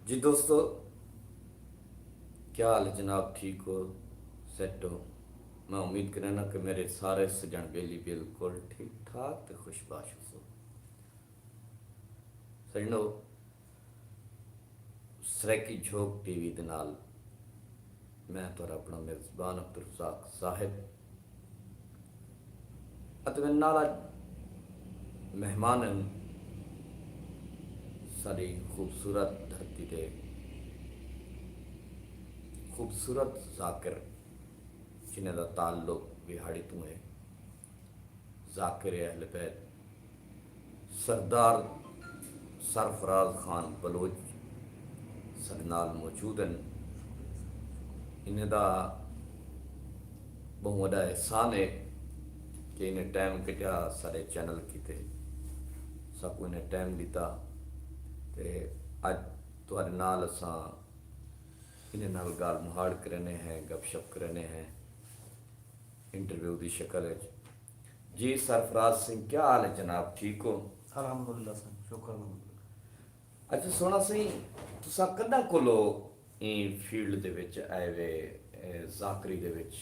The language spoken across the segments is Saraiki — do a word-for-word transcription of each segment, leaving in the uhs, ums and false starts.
جی دوستو، کیا حال ہے جناب؟ ٹھیک ہو؟ سیٹ ہو؟ میں امید کرینا کہ میرے سارے سجن بیلی بالکل ٹھیک ٹھاک تے خوش باش ہوسو۔ سجنو، سرائیکی جھوک ٹی وی دے نال میں تہاڈا اپنا میزبان عبدالرزاق زاہد، اتے میرے نال اڄ مہمان ہن ساݙی خوبصورت دھرتی دے خوبصورت ذاکر، جنہاں دا تعلق وہاڑی توں ہے، ذاکر اہل بیت سردار سرفراز خان بلوچ ساݙے نال موجود ہن۔ انہیں دا ٻہوں وݙا احسان ہے کہ انہیں ٹائم کڈھیا ساݙے چینل کیتے، ساکوں انہیں ٹائم ݙتا تے اڄ تہاݙے نال اساں انہیں نال ڳالھ مہاڑ کرینے ہیں، گپ شپ کرینے ہیں انٹرویو دی شکل وچ۔ جی سرفراز سنگھ، کیا حال ہے جناب؟ ٹھیک ہو؟ الحمدللہ سائیں، شکر الحمدللہ۔ اچھا سوہݨا سئیں، تساں کݙاں کولو ایں فیلڈ دے وچ آئے وے، اے، ذاکری دے وچ؟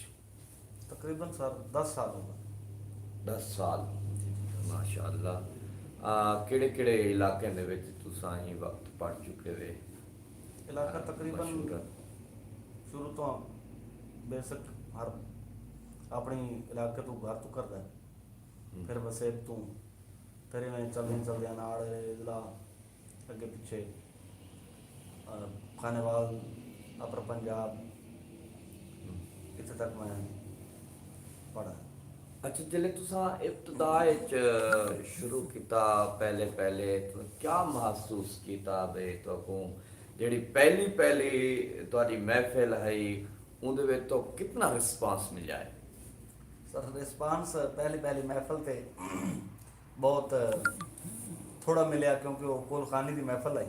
تقریباً سر دس سال ہو ڳئے۔ دس سال؟ ماشاءاللہ۔ آ، کیڑھے کیڑھے علاقیں دے وچ تساں ایں وقت پڑھ چکے وے؟ علاقہ تقریباً مشہور ہے۔ شروع تو بیسک ہر اپنی علاقے تو گھر تو کردا ہے۔ ہوں۔ پھر وسیب تو، پھر ایویں چلدیاں چلدیاں ناڑ اضلاع اڳے پچھے، آ، خانیوال، اپر پنجاب، ہوں۔ اتھے تک میں پڑھا۔ اچھا، جلے تساں ابتدا وچ شروع کیتا، پہلے پہلے تو کیا محسوس کیتا بے تو کو جیڑھی پہلی پہلی تہاݙی محفل ہئی، اوندے وچ تو کتنا رسپانس ملیا ہے؟ سر، رسپانس پہلی پہلی محفل تے بہت تھوڑا ملیا، کیونکہ وہ کل خانی دی محفل آئی۔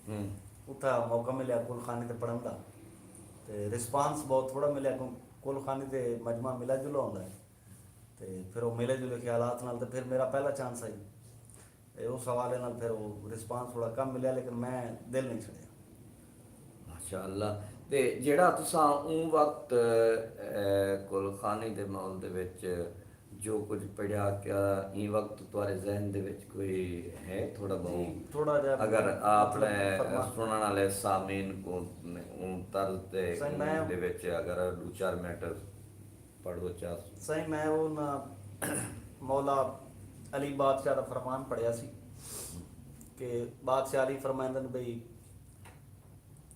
ہوں۔ اتھا موقع ملیا کل خانی تے پڑھن دا، تے رسپانس بہت تھوڑا ملیا، کیوں کل خانی تے مجمع ملا جلا ہوندا ہے۔ تے پھر وہ ملے جلے خیالات نال، تے پھر میرا پہلا چانس آئی۔ تے اس حوالے نال پھر وہ رسپانس تھوڑا کم ملیا، لیکن میں دل نہیں چھڑیا۔ ماشاء اللہ۔ تے جیڑھا تساں اوں وقت، اے، کل خانی دے ماحول دے وچ جو کچھ پڑھیا، کیا ایں وقت تہاݙے ذہن دے وچ کوئی ہے تھوڑا بہت؟ جی، تھوڑا جہا اگر آپ مطلب نے فرما- سنݨ والے سامعین کو اوں طرز تے سائیں، میں دے وچ اگر ݙو چار منٹ پڑھو چا۔ سائیں، میں وہ نہ مولا علی بادشاہ دا فرمان پڑھیا سی کہ بادشاہ علی فرمائندن بھئی،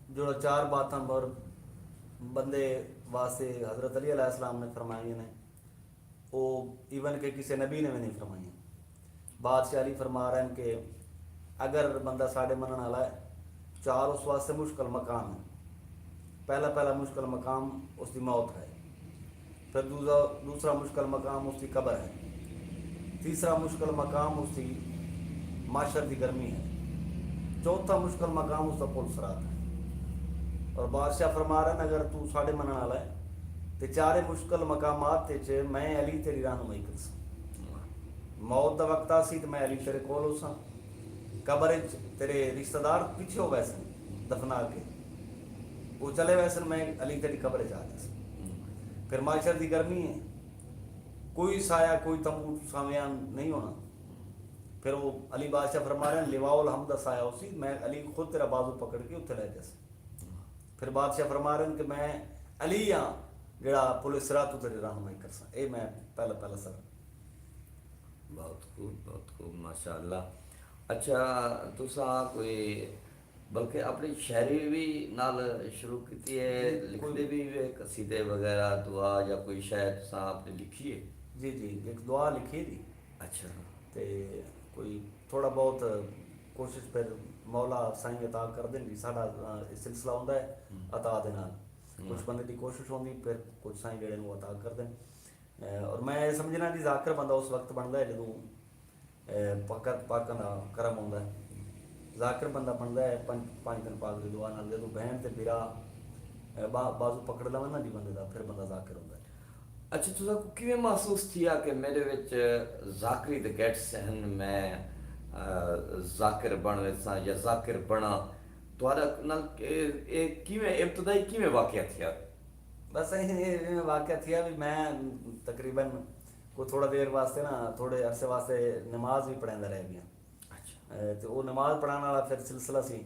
جو چار باتاں بر بندے واسطے حضرت علی علیہ السلام نے فرمائیاں نے، وہ ایون کہ کسی نبی نے بھی نہیں فرمائیاں۔ بادشاہ علی فرما رہے ہیں کہ اگر بندہ ساڈے منن والا ہے، چار اس واسطے مشکل مقام ہیں۔ پہلا پہلا مشکل مقام اس دی موت ہے، پھر دوسرا دوسرا مشکل مقام اس دی قبر ہے، تیسرا مشکل مقام اس دی معاشر دی گرمی ہے، چوتھا مشکل مقام اس دا پل صراط ہے۔ اور بادشاہ فرما رہے ہیں، اگر تو ساڈے منن والا ہے تے چارے مشکل مقامات تے چ میں علی تیری رہنمائی کرساں۔ موت دا وقت آسی تے میں علی تیرے کول ہوساں۔ قبر اچ تیرے رشتہ دار پچھے ہو ویسن دفنا کے، وہ چلے ویسن، میں علی تیری قبر اچ آ جاساں۔ پھر معاشر دی گرمی ہے، کوئی سایہ، کوئی تمبو سامیان نہیں ہونا۔ پھر وہ علی بادشاہ فرما رہے ہیں، لواء الحمد دا سایہ ہوسی، میں علی خود تیرا بازو پکڑ کے اتھے لے جاساں۔ پھر بادشاہ فرما رہے ہیں کہ میں علی ہاں جڑا پل صراط تے رہنمائی کرساں۔ اے میں پہلا پہلا سر۔ بہت خوب، بہت خوب، ماشاء اللہ۔ اچھا، تساں کوئی بلکہ اپنی شاعری بھی نال شروع کیتی ہے، جی، لکھدے کوئی بھی وے قصیدے وغیرہ، دعا یا کوئی شے تساں اپنی لکھی ہے؟ جی، جی، ایک دعا لکھی ہے جی۔ اچھا۔ تے کوئی تھوڑا بہت کوشش پھر مولا سائیں عطا کر دین جی، ساڈا، آ، سلسلہ ہوندا ہے ہوں۔ عطا دے نال۔ ہوں۔ کچھ بندے دی کوشش ہوندی، پھر کچھ سائیں جڑے نوں عطا کر دین۔ اے، اور میں اے سمجھنا جی ذاکر بندہ اس وقت بندا ہے جدوں، اے، پاکاں، پاکاں دا کرم ہوندا ہے۔ ذاکر بندہ بندا ہے پنج، پنج دن پاک دی دعا نال، جدوں بہن تے بھرا، اے، با-، بازو پکڑ لون نا جی بندے دا، پھر بندہ ذاکر ہوندا ہے۔ اچھا، تساں کوں کیویں محسوس تھیا کہ میرے وچ ذاکری دے گیٹس ہن، میں، آ، ذاکر بݨ ویساں یا ذاکر بݨاں؟ تہاݙا نال اے، اے کیویں، ابتدائی کیویں واقعہ تھیا؟ بس ایویں واقعہ تھیا بھی میں تقریباً کوئی تھوڑا دیر واسطے نا، تھوڑے عرصے واسطے نماز بھی پڑھیندا رہ گیا۔ تے او نماز پڑھان والا پھر سلسلہ سی۔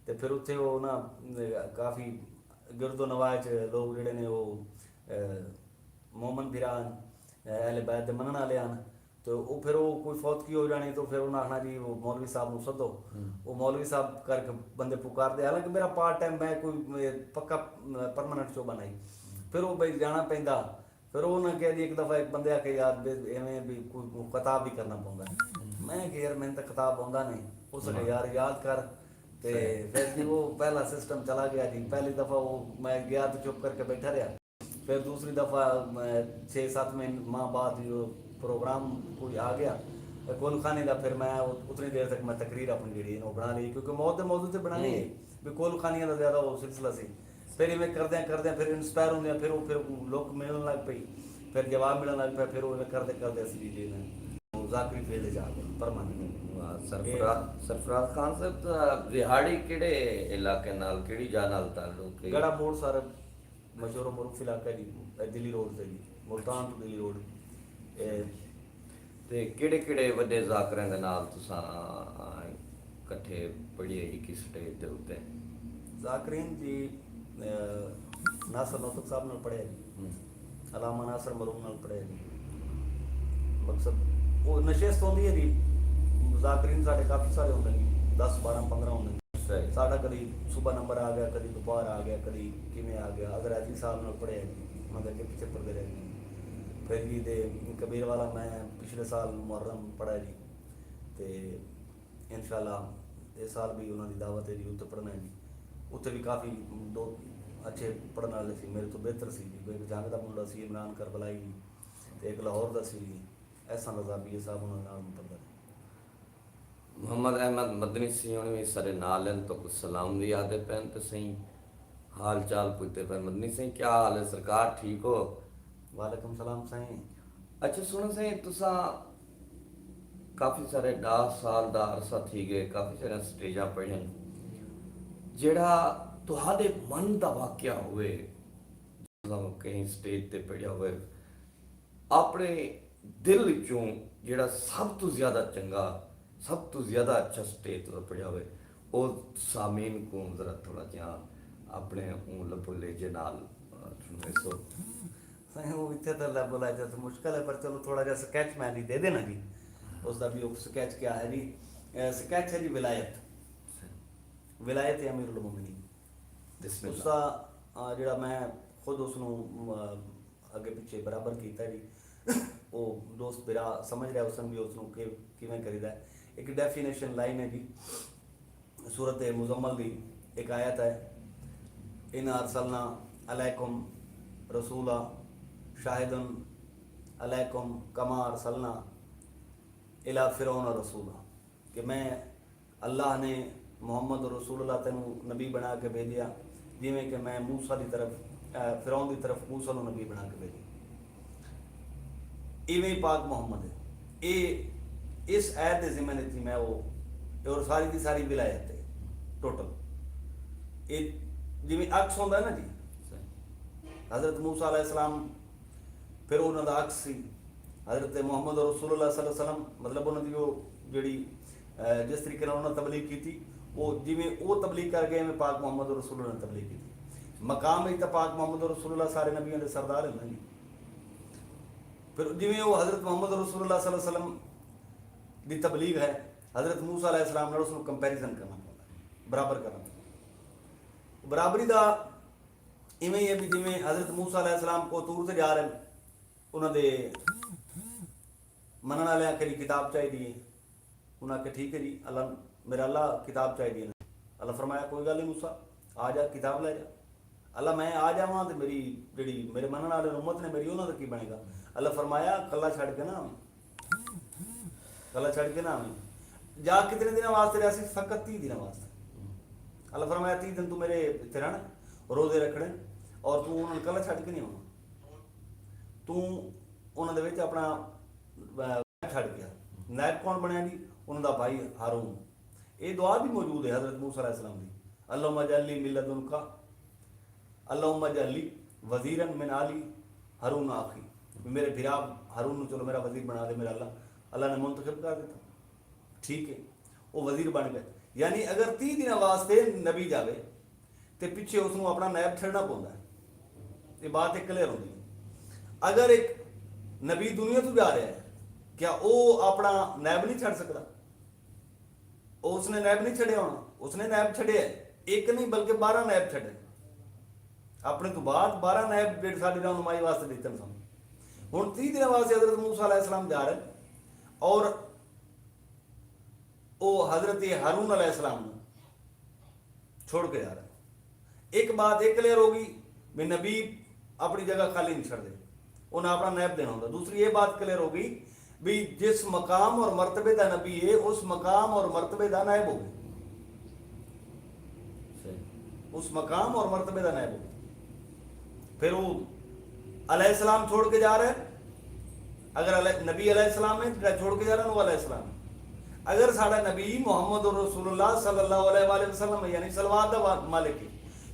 تے پھر اتھے او نا، کافی گرد و نواح چ لوگ جڑے نے او مومن بھرا ہن، اہل بیت دے منن والے ہن۔ تے او پھر او کوئی فوتگی ہو جانی تو پھر انہاں آکھنا جی او مولوی صاحب نو سدو۔ او مولوی صاحب کر کے بندے پکار دے، حالانکہ میرا پارٹ ٹائم، میں کوئی پکا پرماننٹ شعبہ نہیں۔ پھر او بھئی جانا پیندا۔ پھر او انہاں کہہ دی ایک دفعہ ایک بندے آکھے یار ایویں بھی کوئی کتاب بھی کرنا پوندا ہے۔ میں کہ یار میں تو کتاب آندا نہیں۔ اس نے یار یاد کر۔ تے پھر جی وہ پہلا سسٹم چلا گیا جی۔ پہلی دفعہ وہ میں گیا تو چپ کر کے بیٹھا رہا۔ پھر دوسری دفعہ چھ ست مہینے ماہ بعد پروگرام کوئی آ گیا کول خانی دا، پھر میں اتنی دیر تک میں تقریر اپنی جڑی ہے وہ بنا لی، کیونکہ موت دے موضوع تے بنا لی ہے۔ بھی کول خانیاں دا زیادہ وہ سلسلہ سی۔ پھر ایویں کردیاں کردیاں پھر انسپائر ہوندیاں، پھر وہ پھر لک ملن لگ پئی، پھر جواب ملن لگ پیا، پھر وہ ایویں کردے کردے اسی جی ذاکری فیلڈ جا گئے پرماننٹ۔ سرفراز خان صاحب، تہاݙا ریہاڑی کیڑھے علاقے نال، کیڑھی جاہ نال تعلق ہے؟ گڑھا موڑ سر، مشہور معروف علاقہ جی، دلی روڈ تے جی، ملتان تو دلی روڈ۔ تے کیڑھے کیڑھے وݙے ذاکراں دے نال تساں کٹھے پڑھیے ہک اسٹیج دے اتے؟ ذاکرین جی، ناصر نوتک صاحب نال پڑھے جی، علامہ ناصر مرحوم نال پڑھے جی۔ مقصد وہ نشست ہوندی ہے جی، ذاکرین ساڈے کافی سارے ہوندے نے، دس بارہ پندرہ ہوندے نے۔ ساڈا کدی صبح نمبر آ گیا، کدی دوپہر آ گیا، کدی کیویں آ گیا۔ حضرت عزیز صاحب نال پڑھے جی، انہاں دے اگے پیچھے پڑھدے رہ گئے۔ پھر جی دے کبیر والا میں پچھلے سال محرم پڑھا جی۔ تے انشاءاللہ اے سال بھی انہاں دی دعوت ہے جی، اتھے پڑھنا ہے جی۔ اتھے بھی کافی دو اچھے پڑھن والے سی، میرے تو بہتر سی جی۔ ایک جھنگ دا منڈا سی، عمران کربلائی جی، تے ایک لاہور دا سی جی، احسن رضا بی اے صاحب، انہاں دے نال میں پڑھدا سی۔ محمد احمد مدنی سی ہن وی ساڈے نال ہن، تہاکوں سلام وی آہدے پئن تے سئیں حال چال پچھدے پئن۔ مدنی سئیں، کیا حال ہے سرکار، ٹھیک ہو؟ وعلیکم سلام سائیں۔ اچھا سنڑو سائیں، تساں کافی سارے، ڈاہ سال دا عرصہ تھی گئے، کافی ساریاں سٹیجاں پڑھن، جیڑھا تہاڈے من دا واقعہ ہوئے، تساں کہیں سٹیج تے پڑھیا ہوئے، اپنے دل وچوں جیڑھا سب توں زیادہ چنگا، سب توں زیادہ اچھا سٹیج تساں پڑھیا ہوئے، او سامعین کوں ذرا تھوڑا جیہاں اپنے اوں لب و لہجے نال سنڑیسو۔ سائیں، او اتھے تاں لب و لہجہ تاں مشکل ہے، پر چلو تھوڑا جیہا سکیچ میں جی دے دینا جی۔ اس دا بھی او سکیچ کیا ہے جی؟ سکیچ ہے جی ولایت، ولایت امیر المومنین۔ بسم اللہ۔ اس دا جیہڑا میں خود اس نوں اگے پچھے برابر کیتا جی۔ او دوست بھرا سمجھ رہیا ہوسن بھی اس نوں کیویں کریدا ہے۔ ایک ڈیفینیشن لائن ہے جی، سورت مزمل دی ایک آیت ہے، انا ارسلنا علیکم رسولا شاہدا علیکم کما ارسلنا الی فرعون رسولا، کہ میں اللہ نے محمد رسول اللہ تینوں نبی بنا کے بھیجیا، جیویں کہ میں موسی دی طرف، فرعون دی طرف موسی نو نبی بنا کے بھیجیا۔ ایویں پاک محمد ہے۔ اے اس آیت دے ضمن وچ میں وہ، اور ساری دی ساری ولایت ہے ٹوٹل۔ اے جیویں عکس ہوندا ہے نا جی، حضرت موسی علیہ السلام پھر انہاں دا عکس سی۔ حضرت محمد رسول اللہ صلی اللہ علیہ وسلم، مطلب انہاں دی وہ جڑی جس طریقے نال انہاں تبلیغ کیتی، وہ جویں وہ تبلیغ کر گئے میں پاک محمد رسول اللہ نے تبلیغ کیتی۔ مقام وچ تاں پاک محمد رسول اللہ سارے نبیوں دے سردار ہیں نا جی۔ پھر جویں وہ حضرت محمد رسول اللہ صلی اللہ علیہ وسلم دی تبلیغ ہے، حضرت موسی علیہ السلام نال اس نوں کمپیریزن کرنا پوندا ہے، برابر کرنا پوندا ہے۔ برابری دا ایویں ہی ہے بھی جویں حضرت موسی علیہ السلام کو طور تے جا رہے ہیں، انہاں دے منن والے آکھے جی کتاب چاہیدی ہے۔ انہاں آکھیا ٹھیک ہے جی اللہ، میرا اللہ کتاب چاہیدی ہے نا۔ اللہ فرمایا کوئی گل نہیں موسی، آ جا کتاب لے جا۔ اللہ میں آ جاواں تے میری جڑی میرے منن والے امت نے میری انہاں دا کی بنے گا؟ اللہ فرمایا کلا چھڈ کے نہ آویں، کلا چھڈ کے نہ آویں۔ جا کتنے دنوں واسطے رہسی؟ فقط تیہہ دنوں واسطے۔ اللہ فرمایا تیہہ دن تو میرے اتھے رہنا، روزے رکھنے، اور تو انہاں کلا چھڈ کے نہیں آونا۔ توں انہاں دے وچ اپنا نائب چھڈ گیا۔ نائب کون بنیا جی؟ انہاں دا بھائی ہارون۔ اے دعا بھی موجود ہے حضرت موسی علیہ السلام دی۔ اللہم اجعل لی من لدنک، اللہم اجعل لی وزیرا من آل ہارون اخی، میرے بھرا ہارون نوں چلو میرا وزیر بنا دے میرا اللہ۔ اللہ نے منتخب کر دیتا، ٹھیک ہے، وہ وزیر بن گئے۔ یعنی اگر تیہہ دنوں واسطے نبی جاوے تے پچھے اس نوں اپنا نائب چھڑنا پوندا ہے۔ یہ بات ایک کلیئر ہوندی ہے۔ اگر ایک نبی دنیا تو جا رہا ہے، کیا وہ اپنا نائب نہیں چھڑ سکتا؟ وہ اس نے نائب نہیں چھڑیا ہونا، اس نے نائب چھڑیا ہے۔ ایک نہیں بلکہ بارہ نائب چھڑے۔ اپنے تو بعد بارہ نائب جڑے ساری رہنمائی واسطے دیتے سن۔ ہن تیہہ دنوں واسطے حضرت موسیٰ علیہ السلام جا رہے ہیں اور وہ حضرت ہارون علیہ السلام نوں چھوڑ کے جا رہا ہے۔ ایک بات ایک کلیئر ہوگی، بھی نبی اپنی جگہ خالی نہیں چھڑ دے، انہاں اپنا نائب دینا ہوتا۔ دوسری یہ بات کلیئر ہوگی بھی جس مقام اور مرتبے دا نبی ہے، اس مقام اور مرتبے دا نائب ہوگی۔ اس مقام اور مرتبے دا نائب ہوگی۔ پھر وہ علیہ السلام چھوڑ کے جا رہے ہیں۔ اگر علیہ نبی علیہ السلام ہے، جڑا چھوڑ کے جا رہا ہے، وہ علیہ السلام ہے۔ اگر ساڈا نبی محمد رسول اللہ صلی اللہ علیہ وآلہ وسلم ہے، یعنی صلوات دا وا- مالک ہے،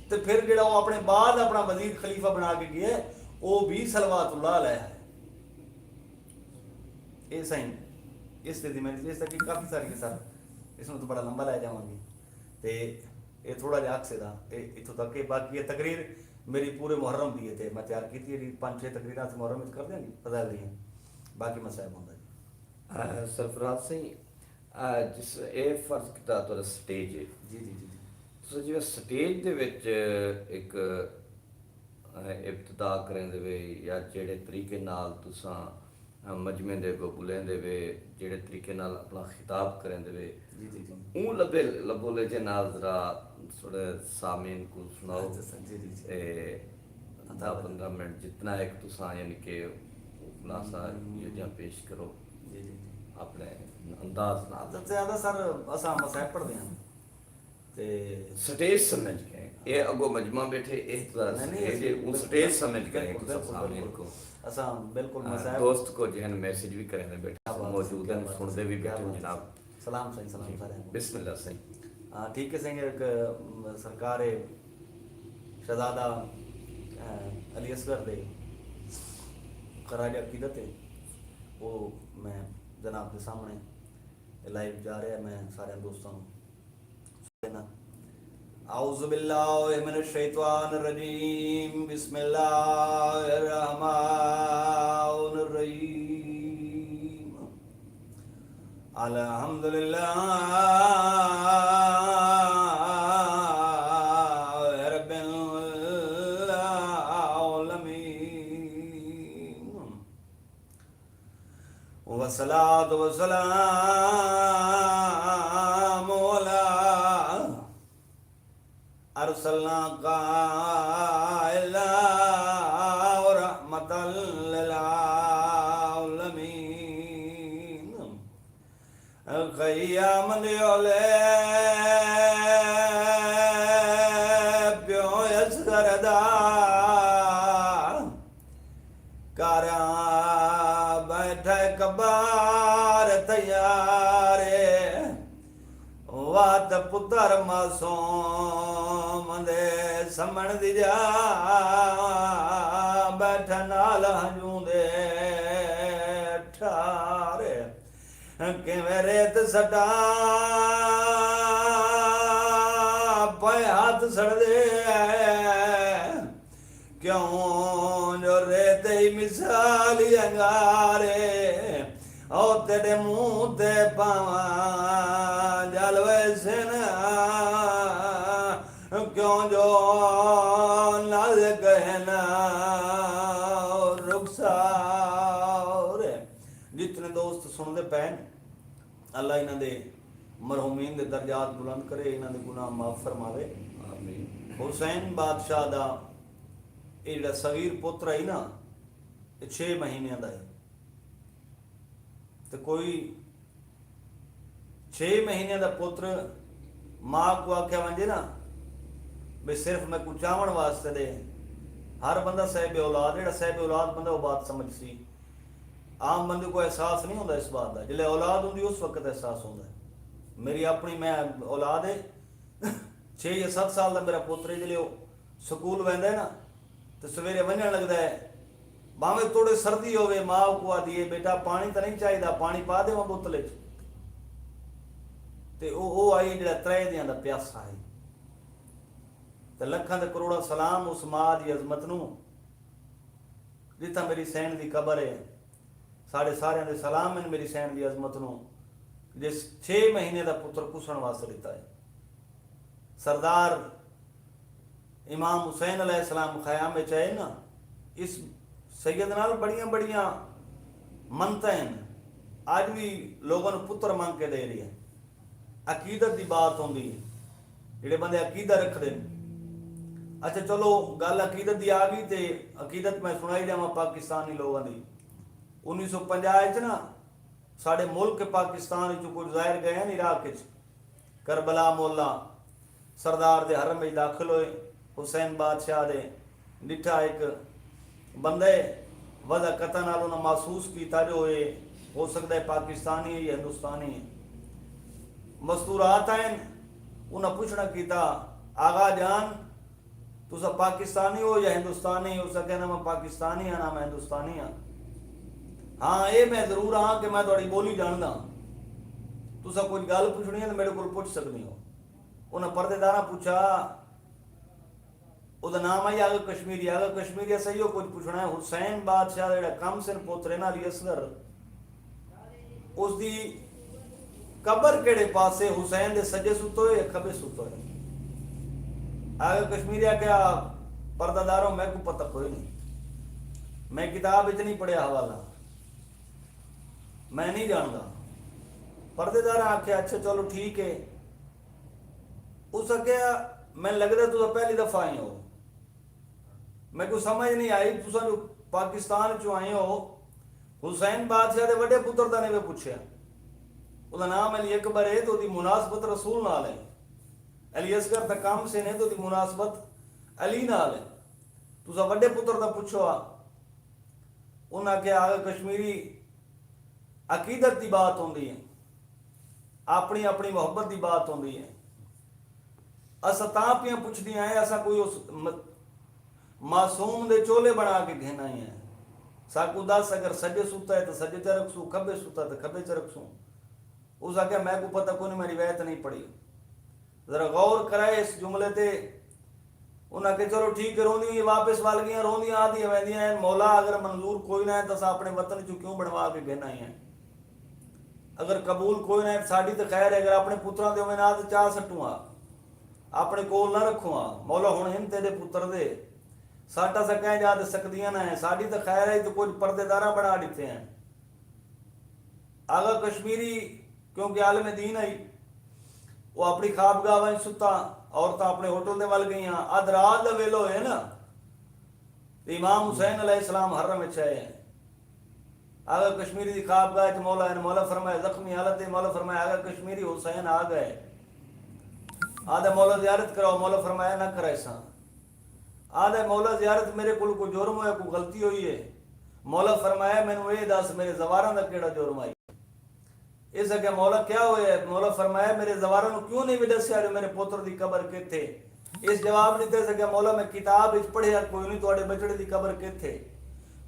تو پھر جڑا وہ اپنے بعد اپنا وزیر خلیفہ بنا کے گیا ہے، وہ بھی صلوات اللہ علیہ ہے۔ یہ سائیں، اس تے میں اس تک کافی ساری سر اس میں تو بڑا لمبا لے جاؤں گی۔ تے یہ تھوڑا جہا عکس ہے دا، یہ اتھوں تک ہے۔ باقی یہ تقریر میری پورے محرم دی ہے، تے میں تیار کیتی ہے جی، پنج چھ تقریراں اسی محرم وچ کر دیاں جی، فضائل دیاں۔ باقی میں صاحب ہوندا جی۔ آ، سرفراز سائیں، آ، جس اے فرض کیتا تہاڈا سٹیج ہے۔ جی، جی، جی، جی۔ تساں جیویں سٹیج دے وچ ایک، آ، ابتدا کریندے وے یا جیڑھے طریقے نال تساں مجمع دے اگوں ٻلیندے وے، جیڑھے طریقے نال اپݨا خطاب کریندے وے، جی، جی، جی۔ اوں لبے لبولے جے نال ذرا تھوڑے سامعین کوں سݨاؤ۔ اچھا، اچھا، جی، جی، جی۔ اے عطا دہ بھائی۔ پندرہ منٹ جتنا ہک تساں یعنی کہ خلاصہ ہوں۔ ایہو جیہاں پیش کرو۔ جی، جی، جی۔ اپݨے انداز نال۔ زیادہ سر اساں مصائب پڑھدے ہاں۔ تے سٹیج سمجھ کے، اے اڳوں مجمع ٻیٹھے، اے تہاݙا نہیں، نہیں، سٹیج ہے، اوں بالکل، سٹیج سمجھ کے بالکل، تساں بالکل، سامعین بالکل۔ کو، اساں بالکل آ، مصائب دوست کو جہن میسج بھی کریں دے ٻیٹھے، کیا بات ہے، سمجھ کیا بات ہے، سݨدے بھی کیا ٻیٹھے بات ہے۔ جناب۔ سلام سائیں، سلام جی، سارے کو۔ بسم اللہ سائیں۔ ہاں، ٹھیک ہے سائیں، ایک، ام، سرکار ہے، شہزادہ، آ، علی اصغر دے خراج عقیدت ہے، وہ میں جناب دے سامنے لائیو جا رہا ہے، میں سارے دوستاں نوں اعوذ باللہ من الشیطان الرجیم، بسم اللہ الرحمن الرحیم، الحمد للہ رب العالمین۔ والصلاة والسلام على أرسلناك إلا رحمة للعالمين۔ قیامت دے اولے پیو اصغر دا، کر ٻیٹھے قبر تیار، وات پتر معصوم دے سمݨ دی جا، ٻیٹھے نال ہنجوں دے ٹھار۔ کیویں ریت سٹا پئے ہتھ سڑدے، کیوں جو ریت ہی مثال انگارے، او تیݙے منہ تے پاواں جل ویسن، کیوں جو نازک ہن رخسار۔ جتنے دوست سݨدے پئے ہن، اللہ انہاں دے مرحومین دے درجات بلند کرے، انہاں دے گناہ معاف فرماوے۔ آمین۔ حسین بادشاہ دا اے جڑا صغیر پتر ہے نا، اے چھ مہینے دا ہے۔ تے کوئی چھ مہینے دا پتر ماں کو آکھیا ونجے نا، بے صرف میں کو چاون واسطے دے، ہر بندہ صاحب اولاد، جڑا صاحب اولاد بندہ وہ بات سمجھ سی۔ عام بندے کو احساس نہیں ہوندا اس بات دا، جلے اولاد ہوندی اس وقت احساس ہوندا ہے۔ میری اپنی میں اولاد ہے، چھ یا ست سال دا میرا پتر ہے، جلے او سکول ویندا ہے نا، تے سویرے ونجن لگدا ہے، بھاویں توڑے سردی ہووے، ماء کو آدھی ہے، بیٹا پانی تاں نہیں چاہیدا، پانی پا دیواں بوتل وچ؟ تے او او آئی جڑا ترے دیاں دا پیاسا ہے۔ تے لکھاں تے کروڑاں سلام اس ماء دی عظمت نو، جتھاں میری سین دی قبر ہے۔ ساڈے ساریاں دے سلام ہن میری سین دی عظمت نو، جس چھ مہینے دا پتر کسن واسطے ڈتا ہے۔ سردار امام حسین علیہ السلام خیام وچ آئے نا، اس سید نال بڑیاں بڑیاں منتاں ہن، اج وی لوگاں نوں پتر منگ کے دے رہے ہیں۔ عقیدت دی بات ہوندی ہے، جڑے بندے عقیدہ رکھدے نے۔ اچھا چلو، گل عقیدت دی آ گئی، تے عقیدت میں سنائی جاواں پاکستانی لوگاں دی۔ انیس سو پنجاہ وچ نا، ساڈے ملک پاکستان وچوں کچھ ظاہر گئے ہیں عراق وچ، کربلا مولا سردار دے حرم وچ داخل ہوئے، حسین بادشاہ دے ڈٹھا ہک بندہ ہے، وضع قطع نال انہاں محسوس کیتا جو اے ہو سکدا ہے پاکستانی ہے یا ہندوستانی ہے۔ مستورات آئن، انہاں پچھنا کیتا، آغا جان، تساں پاکستانی ہو یا ہندوستانی؟ اس آکھیا، نہ میں پاکستانی ہاں، نہ میں ہندوستانی ہاں۔ ہاں، اے میں ضرور ہاں کہ میں تہاڈی بولی جاندا ہاں۔ تساں کچھ گل پچھنی ہے تے میڈے کول پچھ سکدے ہو۔ انہاں پردے داراں پچھا، او دا نام آئی آغا کشمیری۔ آغا کشمیری اساں ایہو کچھ پچھنا ہے، حسین بادشاہ دا جڑا کم سن پتر ہے نا علی اصغر، اس دی قبر کیڑے پاسے، حسین دے سجے ستو ہے یا کھبے ستو ہے؟ آغا کشمیری آکھیا، پردہ دارو، میکوں پتہ کوئی نہیں، میں کتاب وچ نہیں پڑھیا حوالہ، میں نہیں جاندا۔ پردے داراں آکھیا، اچھا چلو ٹھیک ہے۔ اس آکھیا، میں لگدا تساں پہلی دفعہ آئے ہو، میکوں سمجھ نہیں آئی، تساں جو پاکستان چوں آئے ہو، حسین بادشاہ دے وڈے پتر دا نہیں میں پچھیا۔ اوندا نام علی اکبر ہے تے اودی مناسبت رسول نال ہے۔ علی اصغر دا کم سن ہے تے اودی مناسبت علی نال ہے۔ تساں وڈے پتر دا پچھو آ۔ انہاں آکھیا، آغا کشمیری، عقیدت دی بات ہوندی ہے، اپنی اپنی محبت دی بات ہوندی ہے۔ اساں تاں پیاں پچھدیاں ہیں، اساں کوئی اس م-، معصوم دے چولے بنا کے گھن آئے ہیں۔ ساکوں دس، اگر سجے ستا ہے تو سجے چ رکھسوں، کھبے ستا ہے تو کھبے چ رکھسوں۔ اس آکھیا، میکوں پتہ کوئی نہیں، میں روایت نہیں پڑھی۔ ذرا غور کرائے اس جملے تے۔ انہاں آکھیا، چلو ٹھیک ہے، روندی ہوئی واپس ول گئیاں، روندیاں آدھیاں ویندیاں ہیں، مولا اگر منظور کوئی نہ ہے تاں اساں اپنے وطن چوں کیوں بنوا کے گھن آئے ہیں؟ اگر قبول کوئی نہ ہے ساڈی تے خیر ہے، اگر اپنے پتراں دے ہووے نال تے چا سٹوں آ، اپنے کول نہ رکھوں آ۔ مولا ہن ہن تیرے پتر دے، سٹ اساں کہیں جا تے سکدیاں نہ ہیں، ساڈی تے خیر ہے، تے کچھ پردے داراں بنا ڈتے ہیں۔ آغا کشمیری کیونکہ عالم دین ہئی، او اپنی خوابگاہ ونڄ ستا، عورتاں اپنے ہوٹل دے ول ڳئیاں۔ ادھ رات دا ویلھا ہوئے نا، تے امام حسین علیہ السلام حرم وچ آئے ہیں۔ آغا کشمیری دی خوابگاہ وچ مولا ہن، مولا فرمایا زخمی حالت ہے، مولا فرمایا آغا کشمیری، حسین آ ڳئے۔ آہدے مولا زیارت کراؤ، مولا فرمایا نہ کرائیساں۔ آہدے مولا زیارت میرے کول کوئی جرم ہویا، کوئی غلطی ہوئی ہے؟ مولا فرمایا مینوں اے ݙس میرے زواراں دا کیڑھا جرم آئی؟ اس آکھیا، مولا کیا ہویا ہے؟ مولا فرمایا، میرے زواراں نوں کیوں نہیں وی ݙسیا جو میرے پتر دی قبر کتھ ہے؟ اس جواب ݙتے، اس آکھیا، مولا میں کتاب وچ پڑھیا کوئی نہیں تہاݙے ٻچڑے دی قبر کتھ ہے،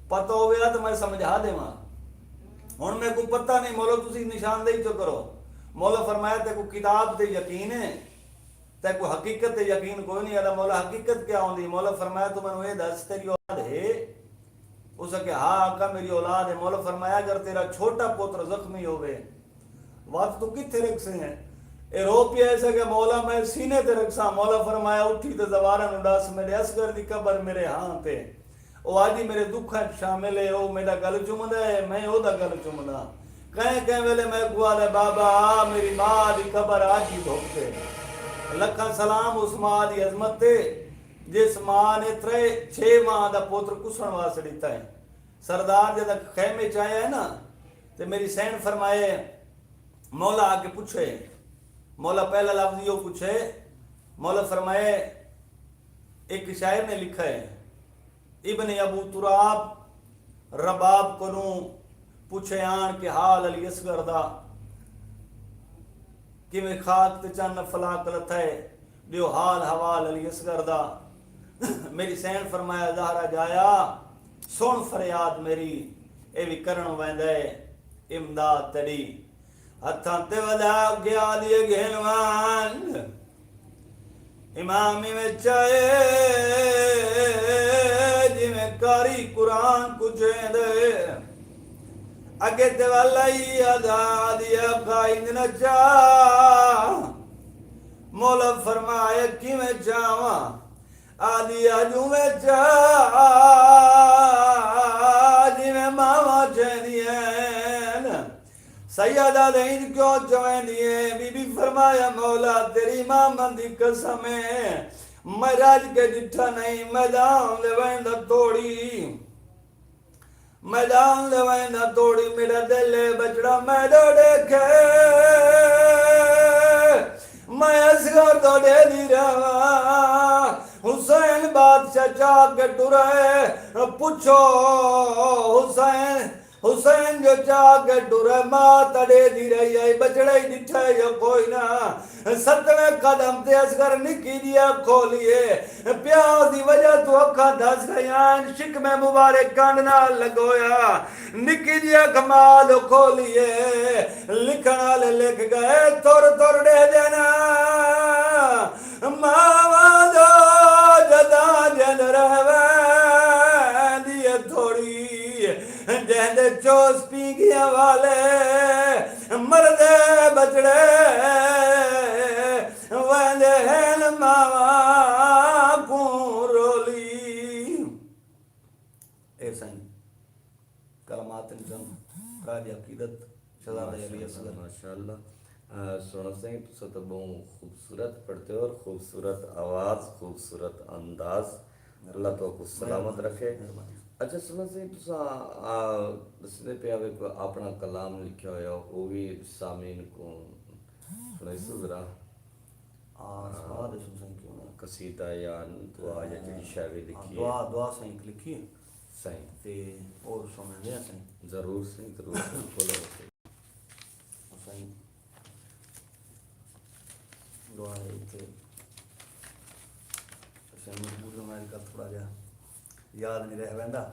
پتہ ہووے ہا تاں میں سمجھا ݙیواں۔ ہݨ میکوں پتہ نہیں، مولا تسی نشاندہی چو کرو۔ مولا فرمایا، تیکوں کتاب تے یقین ہے؟ تیکوں حقیقت تے یقین کوئی نہیں؟ آہدا، مولا حقیقت کیا ہوندی؟ مولا فرمایا، توں مینوں اے ݙس، تیری اولاد ہے؟ اس آکھیا، ہا آقا، میری اولاد ہے۔ مولا فرمایا، اگر تیرا چھوٹا پتر زخمی ہووے، وت توں کتھے رکھسیں؟ اے رو پیا، اس آکھیا، مولا میں سینے تے رکھساں۔ مولا فرمایا، اٹھی تے زواراں نوں ݙس، میرے اصغر دی قبر میرے ہاں تے۔ او اڄ ہی میرے دکھاں اچ شامل ہے، او میݙا ڳل چمدا ہے، میں اودا ڳل چمداں۔ کہیں کہیں ویلے میکوں آہدا ہے، بابا آ، میری ماء دی قبر اڄ ہی دھک تے۔ لکھاں سلام اس ماء دی عظمت تے، جس ماء نے ترے چھ ماہ دا پتر کسݨ واسطے ݙتا ہے۔ سردار جݙاں خیمے اچ آیا ہے نا، تے میری سین فرمائے، مولا آ کے پچھے۔ مولا پہلا لفظ ایہو پچھے، مولا فرمائے، ایک شاعر نے لکھا ہے، ابن ابو تراب رباب کنوں پچھے آن کے حال علی اصغر دا، کیویں خاک تے چن افلاک لتھا ہے، ݙیو حال حوال علی اصغر دا۔ میݙی سین فرمایا زہرا جایا، سݨ فریاد میری، اے وی کرݨ ویندا اے امداد تیݙی۔ ہتھاں تے ولا کے آدھی گھن ونڄ، امام ایویں چائے جیویں قاری قرآن کوں چیندے۔ اڳے تے ولا ہی آدھا آدھی آقا انج نہ چا، مولا فرمایا کیویں چاواں؟ آدھی اڄ اونویں چا جیویں ماواں چیندیاں ہن۔ سیدہ دے انج کیوں چویندی ایں؟ بی بی فرمایا، مولا تیری ماں من دی قسم اے، میں رج کے ݙٹھا نئیں، میدان دے ویندا توڑی۔ میدان دے ویندا توڑی میݙا دل اے بچڑا میݙو ݙیکھے۔ میں اصغر توں ݙیہدی رہواں۔ حسین بادشاہ چا کے ٹرے، پچھو حسین، حسین جو چا کے ٹرے، ماں تاں ݙیہدی رہی ہئی، بچڑا ہی ݙٹھا یا کوئی نہ۔ ستویں قدم تے اصغر نکی جی اکھ کھولی اے۔ پیاس دی وجہ توں اکھاں دھس ڳئیاں ہن، شکم مبارک کنڈ نال لڳویا۔ نکی جی اکھ ماں جو کھولی اے۔ لکھݨ آلے لکھ ڳئے، تر تر ݙیہدن۔ ماواں جو جݙاں جند رہ ویندی اے تھوڑی، جیندے چوس پینگیاں والے مردے بچڑے ویندے ہن ماواں کوں رولی۔ اے سائیں، کلمات نظم، راج عقیدت، شہزادہ علی اصغر۔ ماشاءاللہ۔ آ، سوہݨا سائیں، تساں تاں ٻہوں خوبصورت پڑھتے ہو اور خوبصورت آواز، خوبصورت انداز۔ اللہ تہاکوں سلامت مہربانی، رکھے۔ مہربانی۔ اچھا سوہݨا سائیں، تساں، آ، ݙسدے پئے ہاوے کوئی اپݨا کلام لکھیا ہویا، او وی سامعین کوں سݨائیسو ذرا۔ آ، سواد ہے سائیں کیوں نہ؟ قصیدہ یا دعا یا جڑی شاعری ہاں، لکھی ہے۔ دعا، دعا سائیں ہک لکھی ہے۔ سائیں۔ تے اور سݨیندے ہیں سائیں۔ ضرور سائیں، ضرور سائیں، کھولو۔ سائیں، دعا ہے اتھے۔ سائیں مجبور ہوں میں، اڄ کل تھوڑا جہا یاد نہیں رہ ویندا۔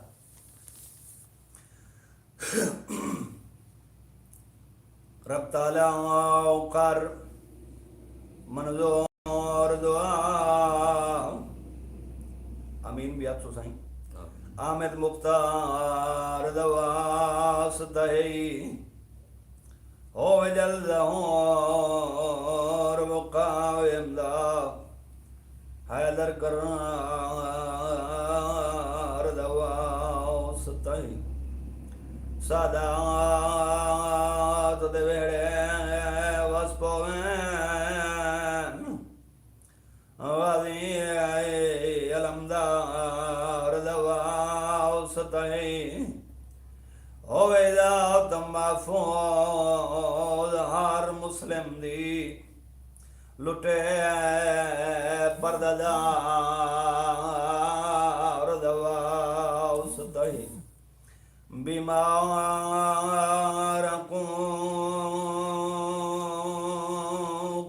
رب تعالیٰ کر منظور دعا۔ آمین بھی آکھو سائیں۔ آمین۔ آمد مختار دا واسطہ ہئی، ہووے جلد ہور مقام دا۔ حیدر کرار دا واسطہ ہئی، سادات دے ویڑے وس پوویں۔ غازی علمدار دا واسطہ ہئی، ہووے ذات محفوظ ہر مسلم دی، لٹے پردہ دار دا واسطہ ہئی۔ بیمار کوں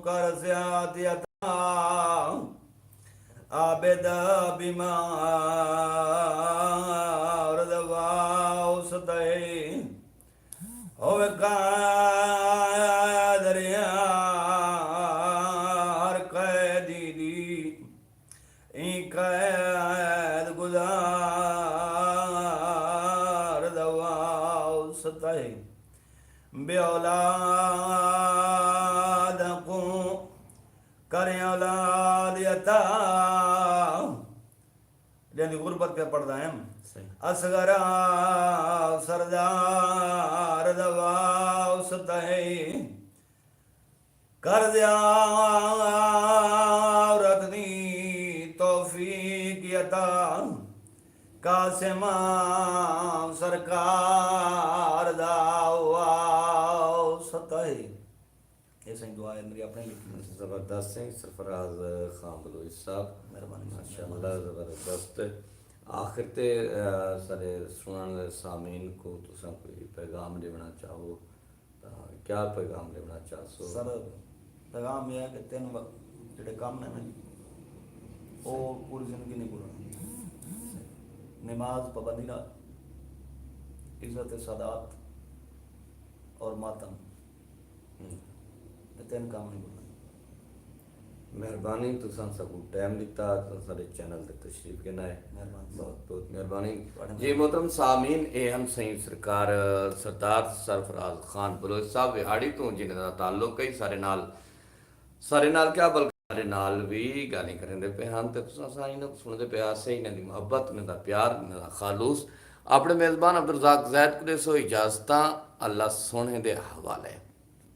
کر صحت عطا، عابد بیمار دا واسطہ ہئی۔ ہووے قادر ہر قیدی دی، ایں قید گزار دا واسطہ ہئی۔ بے اولاد کوں کریں اولاد عطا، جیندی غربت پیا پڑھدا ہم۔ صحیح۔ اصغر سردار دا واسطہ ہئی، کر ݙیاں عورت دی توفیق عطا، قاسم سرکار دا واسطہ ہئی۔ اے سائیں دعا ہے میری اپݨے لکھی۔ زبردست سائیں سرفراز خان بلوچ صاحب۔ مہربانی سائیں، ماشاءاللہ، مہربانی۔ زبردست۔ آخر تے، آ، سارے سݨݨ والے سامعین کوں تساں کوئی پیغام ݙیوݨا چاہو تاں کیا پیغام ݙیوݨا چاہسو؟ سر، پیغام یہ ہے کہ تین و-، جڑے کم نے نا جی، وہ پوری زندگی نہیں بھولنے۔ نماز پابندی نال، عزت سادات اور ماتم، یہ تین کام نہیں بھولنے۔ مہربانی تساں ساکوں ٹائم ݙتا، تساں ساݙے چینل تے تشریف گھن آئے۔ مہربانی۔ بہت بہت مہربانی۔ جی محترم سامعین، اے ہن سئیں سرکار سردار سرفراز خان بلوچ صاحب وہاڑی توں، جنہاں دا تعلق ہے سارے نال، سارے نال کیا بلکہ سارے نال وی ڳالھیں کریندے پئے ہن تے تساں ساݙے نال سݨدے پئے ہاسے۔ انہاں دی محبت، انہاں دا پیار، انہاں دا خالوص۔ اپݨے میزبان عبدالرزاق زید کوں ݙیسو اجازتاں، اللہ سوہݨے دے حوالے۔